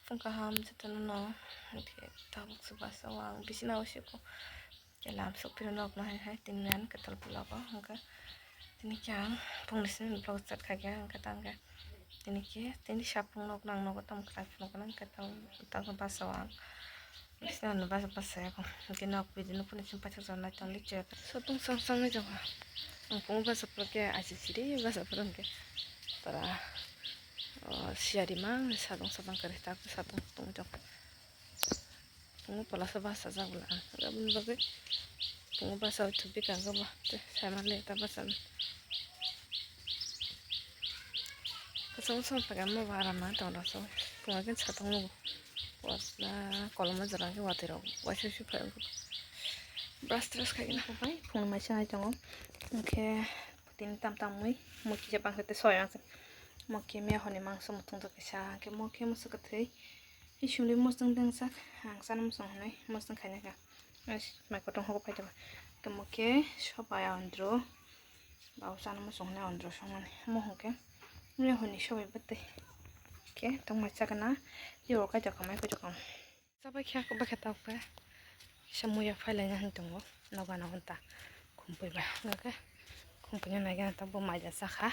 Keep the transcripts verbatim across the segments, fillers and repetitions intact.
Phung kaham jotono no, hwnkhe tabuk se basa o ang bisina o siko. Khe lam sok phiro nok no hai hai tini nan kwtal vlog o hwnkhe tini khe ang phung ni simi vlog start khai khe hwnkhe tang khe tini khe tini saphung nok nang nogo tamo kwtal phunuk nang khe tang tang basa o ang bisina no basa basa ya hwnkhe nok video no phunuk simi paithak jora nai tong li chwk satung sang sang nai jokha ang phung basa phuru khe achi chiri basa phuru hwnkhe tara. O siyari mang sadong sabang kari tak sadong tong jok. Pungo palasa basa jak bwla ang aboni bagwi pungo basa o thupi kang khe ba tei sai manlai ta basa no. Kwchang kwchang paikha mo ba aram nang tong rw so pungo khe satong nugo. Watla koloma jora khe watwi rok waisa waisa phai wngkha. Brush trush khai khe phungni mai se nai tongo hwnkhe. Tini tam tam mui mui kisa bangkhe tei soya se mokhe miya hwnwi mangso muthung tong kisa hwnkhe mokhe musu kwthwi. Isingli muchung dengsak ang chana muchung hwnwi muchung khainai kha. Mai kotor hokhe phai tongkha hwnkhe mokhe sobai andro bau chana muchung hwnwi andro songmani mo hwnkhe miya hwnwi sobai bwtwi khe tongmai chakna tei bo kaitor kha mai kotor kha. Chabai khe, chabai khe tabuk khe kisa muya phai laina hinwi tongo, nogo ano ta khumpui bai. Hwnkhe khumpui no nai khe ta bo maija chakha.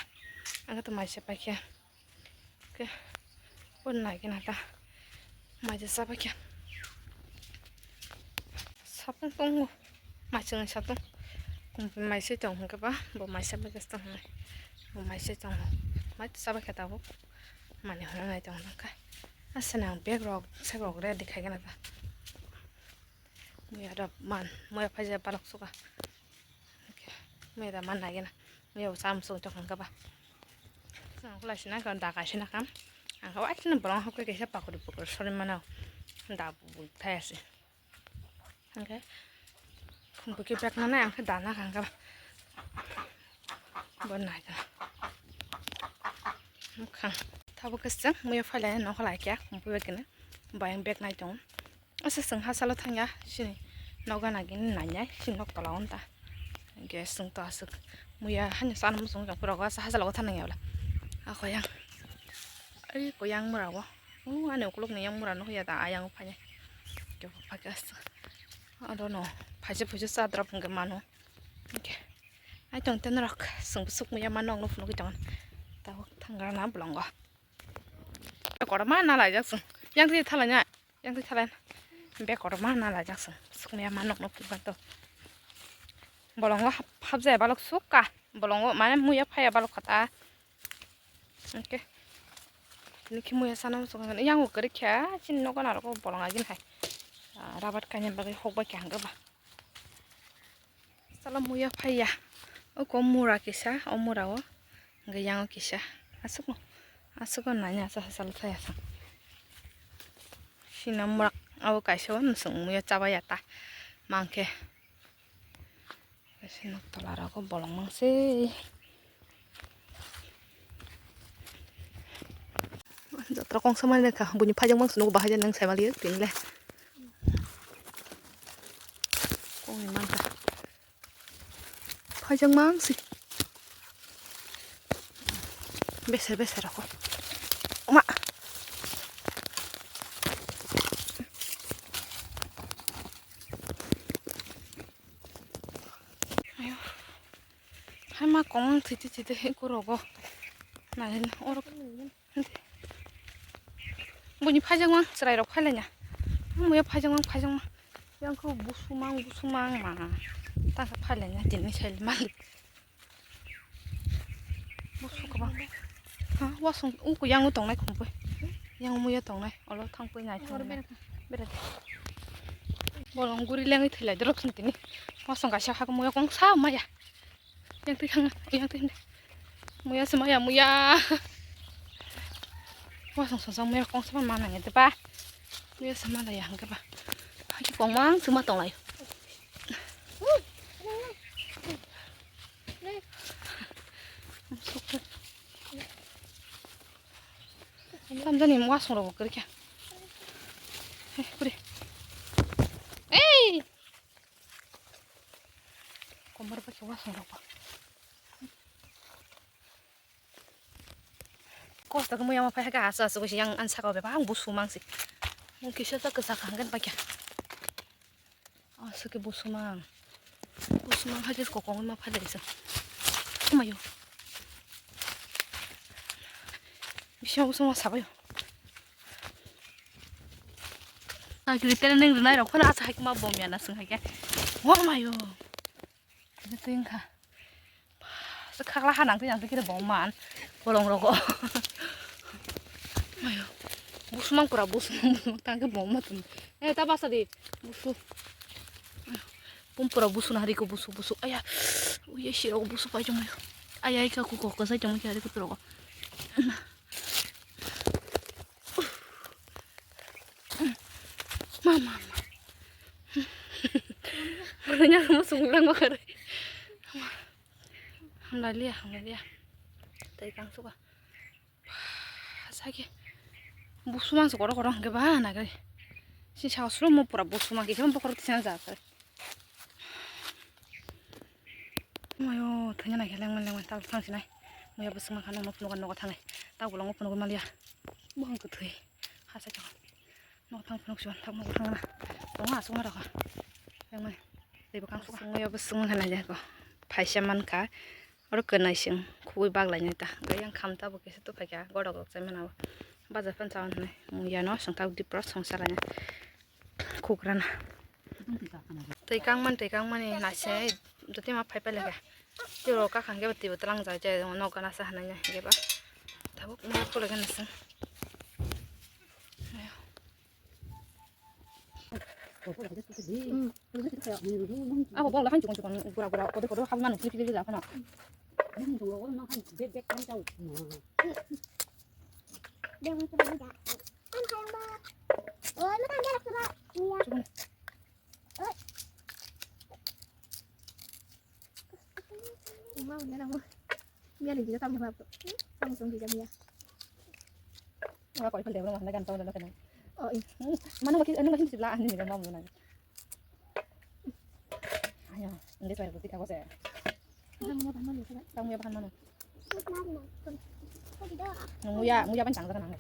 Ang khe to maisa pai khe, khe bo nai khe ta maija chabai khe. Sapung tongo, maising sapung. Khumpui maisa tong hwnkhe ba, bo maisa bai khe tong hwnwi. Bo maisa tongo, mai chabai khe tabuk. Mani hwnwi nai tong nang kha. Aswk nang bag rok, sek rok ready khai gana ta. Muya rok man, muya phaijak balok suka. Muya da man nai gana. Muya bo cham sung chok hwnkha ba. Ang khulai sina kha, da kai sina kha. Ang kha waisina bolong hokhe kaisa pakuri pukuri sori mano. Da bu thai ase. Hwnkhe khumpui khe bag nang nai ang khe dana kha hwnkhe bo nai kha. Mwkhang tabuk khe chwng muya phai lai nokha lai khe khumpui bai khe bai ang bag nai tongo. Aswk chwng hachalo thangya sini nok gana gini nainai sini nok tola o ta. Hwnkhe chwng to aswk muya hani chana muchung jang pura o aswk hachalo thang nangya bwla. A koyang ai koyang mura o. O ani ukulukni yang mura nukya da ayang phai. Khe phai khe aro no phaisa phuisa cha drop hwnkhe mano. Hwnkhe ai tong ten rok chwng bwswk muya ma nokno phunugwi tongo. Tabuk thangra na bolongo. Kotorma na laijak chwng. Yang twi thalai na. Yang twi thalai na. Be kotorma na laijak chwng. Bwswk muya ma nokno phunukha to. Bolongo hap-, hapjaya balok sukha. Bolongo mane muya phaiya balok kha ta. Hwnkhe tini khe muya sana muchung yang kwrwi kha chini nogo narwgo bolong agini hai rabat kainani bagwi hokbai kha hwnkhe ba. Salo muya phaiya oko mura kisa o mura o hwnkhe yang o kisa aswk aswk o nani aswk salo thaya sa sina mura o kaisa o nwswng muya chabaiya ta mankhe. Kaisa nok tola rogo bolong mangse. Jatra kongsa mani kha, buini phajak mangse nugo bahai nang sai maliya tini le. Kongni mangkha. Phajak mangse. Beser beser rogo. Oma. Ayo. Hai ma kong thiti thiti he korogo. Nai oro. Buini phajak mang chwrai rok phailaina. Muya phajak mang phajak mang. Yang kho busumang busumang ma. Ta khe phailaina tini sai malik. Bo sukha ba. Ha, wasung uku yang tongnai khum pui. Yang muya tongnai. Olo thang pui nai thang. Bera. Bolong guri lengwi thilai dorok sing tini. Wasung kaisa hak muya kong sa maya. Yang twi thang, yang twi thang. Muya se maya muya. Wasung sung sang muya kong sa ma nang de ba. Muya se ma da yang ke ba. Hai kong mang se ma tonglai. Tamjani wasung rok kwrwi kha. Hei, kwrwi. Ei! Komor bai khe wasung rok. Kosto khe muya ma phai khe asu asu khe yang an saka bebak ang busu mangsi. Mung kisa ta kwchak hangkhe paikha. Asu khe busu mang. Busu mang hai khe kokong ma phai lai sa. Mayo. Bisa busu ma sabayo. Agri training rwnai rok phano asa hai ma bom ya na swng hai khe. Wa mayo. Twi wngkha. Khakla ha nang twi nang twi khe bom man. Bolong rogo. Mayo. Busu mang pura busu mang busu mang tang khe bom ma tun. Eh ta basa di. Busu. Pum pura busu na hari ko busu busu. Aya. Uye shiro busu pai jong mayo. Aya ika ku ko ko sai jong ki hari ko rogo. Mama, mama. Nya mo sung lang ma kare. Hamla liya, hamla liya. Tai kang suka. Sake. Busu mang sokoro koro hangke ba na kare. Si sa suro mo pura busu mang kisa mo bokor tisana ja kare. Mayo, thanya na khe lengmani lengmani tak thang sinai. Muya bwswk ma kha nokno phunukha nogo thangnai. Tak bolongo phunugwi maliya. Buphang kwthwi. Hasa chong. Nogo thang phunuk siwan tak nogo thangna. Tongo aswk ma rokha. Lengmani. Tei bwkhang suka. Muya bwswk ma kha naijak ko. Phaisa mankha. Oro kwnai sing khugwi baklainai ta. Yang kham tabuk kisa tuphaikha. Godok rok chai mano. Bajar phan chawan hwnwi. Muya no swng tabuk dipra swng salaina. Kukrana. Twi kangmani, twi kangmani naisai, doti ma phai phai leka. Tiro kakhang kebo twibo twlang jai jai, nok gana sa hanai ya, keba. Tabuk ma pula gana sing. Abo bawla han chukon chukon, gura gura, kodo kodo, hal manu, kiri kiri la khana. Uma, mana mo? Mia ni gila tamu hap. Tamu song gila mia. Nga koi pale bro, nga gan tamu dalam kena. Oh, iya. Mana makin, anu makin sibla ani ni mau mana. Ayo, ini suara putih kau saya. Tamu ya bahan mana? Tamu ya bahan mana? Nang muya, muya ban chang jaga nang.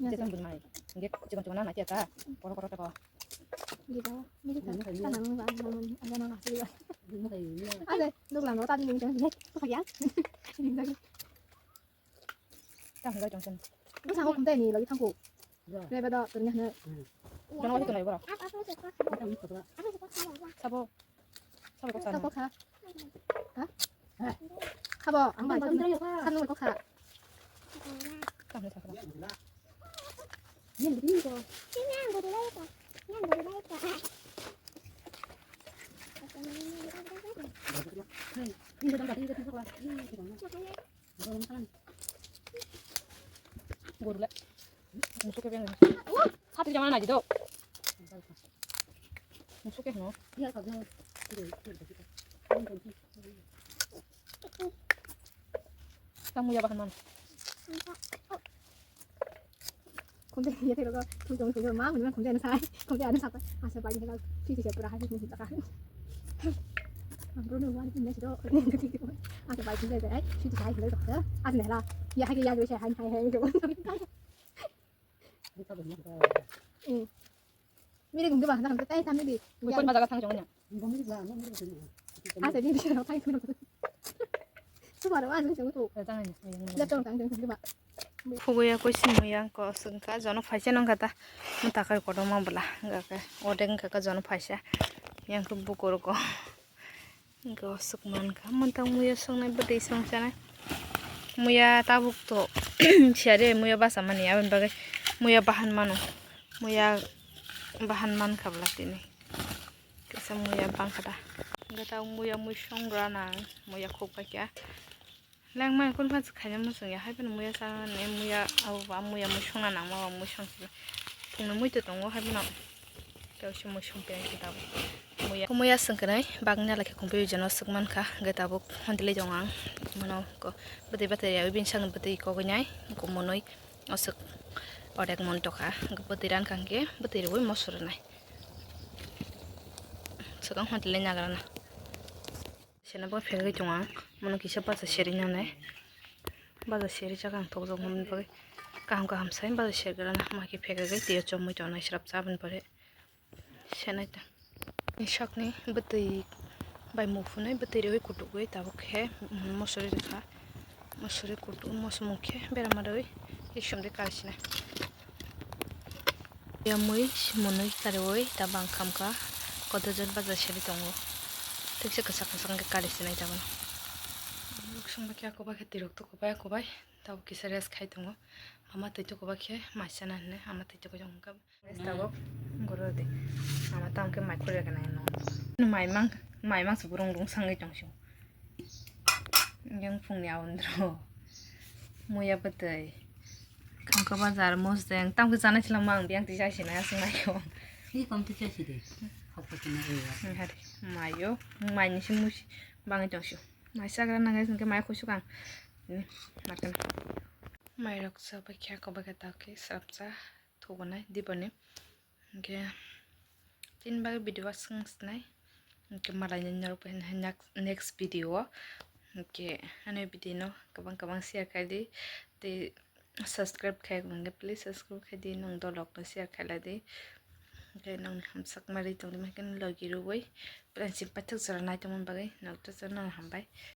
Ini sih bunai. Nggak, cuma cuma nana kita. Koro koro teko. Gitu. Ini kita. Kita nang ba, nang, ada nang apa ya? Ada, dok lang, tadi ini, ini, apa ya? Ini lagi. Tang hingga jongsen. Bwskango khumtai ni logi thangkuk. Reba do, turnya hne. Jono wajib tunai bora. Sabo. Sabo kok sana. Sabo kha. Ha? Sabo, ang bai. Sabo kok kha. Tang hingga sabo. Ini begini kok. Ini tempat ini kita sekolah. Ini kita. Gurule. Musuke beng. Hati jama na jido. Musuke no. Iya, kagak. Kamu ya bahan mana? Khumde ye thero ko, khumde khumde ma, khumde khumde na sai, khumde ana sapa, asa bai ni ka, phi phi pura hai ni ka. Bro no wa ni ne do, asa bai ni de, ai, phi phi hai ni do. Asa ne la, ya hai ya, ya hai hai hai. Miri gungde ba na tai tam ni. Bukan majaga sang jongnya. Asa ni bisa na tai. Subar wa ni jong tu. Laptop tang jong tu ba. Phuguya koi sing muya ko sengka jono phaisa nong kata. Mutakai kodo ma bela. Gaka odeng kaka jono phaisa. Yang ke bukur ko. Hingke oswk mankha, mwntang muya songnai, bwtwi songchanai. Muya tabuk to siya de, muya basa mani, aboni bagwi muya bahan mano. Muya bahan mankha bwla tini. Kisa muya bangkha da. Hingke tabuk muya mui songra nang, muya khuk paikha. Lengmani kunu phansi khaina muchungya, hai phano muya sanani, muya abo ba muya mui songna nangma ba mui songsi. Phungni mui to tongo hai phano. Tei se mui songphi ai khe tabuk. Muya, muya songkhe nai, bagni ala khe khumpi jeno suk mankha, hwnkhe tabuk hontele jong ang. Mano ko bwtwi bathai ya, bini sakni bwtwi kogwi nai, ko monoi oswk odek mon tokha, hwnkhe bwtwi rankha hwnkhe bwtwi rwui moso rwnai. Swkang hontele nagrana. Sena bo phegwi tongo ang, mono kisa basa seri nanai. Baja seri jak ang thokjak hwnwi bagwi kaham kaham sai baja sergrana ma khe phekragwi twiyo chomwi tongnai srapsa aboni pore senai ta. Sakni bwtwi bai muk phunwi bwtwi rwi kutukgwi tabuk khe mosori rwkha. Mosori kutuk mosomung khe berama rwi eksom de kalisinai. Yamwi simonwi kariwi tabang khamkha kotojon baja seri tongo. Thiksa kwchak kwchak khe kalisinai tabuk. Bwswk bai khe ako bai khe tirok tukubai ako bai. Tabuk kisa rest khai tongo. Ama twi tukuba khe mai chana hinwi ama twi tukubai tongo. Rest tabuk guru di. Ama tamo khe mai khurya gana no. Mai mang mai mang subu rung rung sangwi tong sio. Yang phungni aundro. Muya bwtwi. Khamkha bajar mosdeng tamo khe chanai chwla mang biyang twi chai sinai aswk mai kho. Hi kom twi chai sidi. Hokpa kina ewa. Hari mayo mai ni sing musi bangwi tong sio. Mai chagra nangai sing khe mai khusuk ang. Ni markana. Mairok chabai khe ako bai khe tao khe srapsa thugonai diboni. Hinkhe chini bagwi video aswk wngnai. Hinkhe malai nini norok bai next, next video o. Hinkhe ani video no kwbang kwbang share khai di. Tei subscribe khai hinkhe please subscribe khai di. Nwng dolok no share khai lai di. Hinkhe nwng hamsak mari tongdi hinkhe logi rwui friendship paithak jora nai tongmani bagwi nwng to channel hambai.